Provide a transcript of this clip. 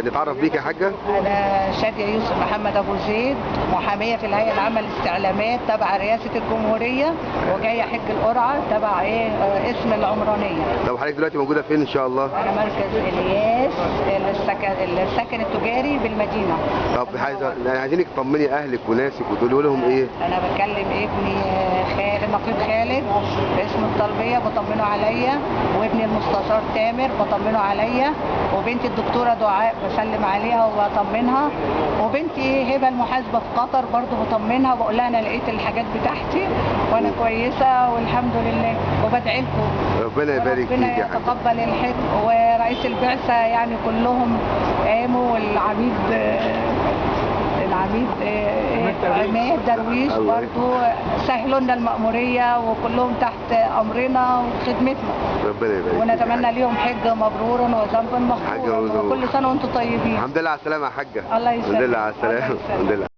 نتعرف بيك يا حاجة. أنا شادية يوسف محمد أبو زيد، محامية في الهيئة العامة للاستعلامات تبع رئاسة الجمهورية، وجاية حج القرعة تبع اسم العمرانية. طب حضرتك دلوقتي موجودة فين إن شاء الله؟ أنا مركز إلياس السكن التجاري بالمدينة. طب عايزينك تطمني أهلك وناسك وتقولي لهم إيه؟ أنا بكلم ابني خالد، نقيب خالد باسم الطلبية، بطمنه عليا، وابني المستشار تامر بطمنه عليا، وبنتي الدكتورة دعاء بسلم عليها وبطمنها، وبنتي هبة المحاسبة في قطر برضو بطمنها وبقول لها أنا لقيت الحاجات بتاعتي وأنا كويسة والحمد لله، وبدعي لكم ربنا يبارك فيك ربنا يتقبل الحج. ورئيس البعثة يعني كلهم قاموا، والعميد العميد عماد درويش برضو سهلوا لنا المأمورية، وكلهم تحت أمرنا وخدمتنا. ربنا يبارك، ونتمنى ليهم حج مبرور وذنب مغفور، وكل سنة وانتم طيبين. الحمد لله على السلامة يا حاجة. الله يسلمك. الحمد لله على السلامة. الحمد لله.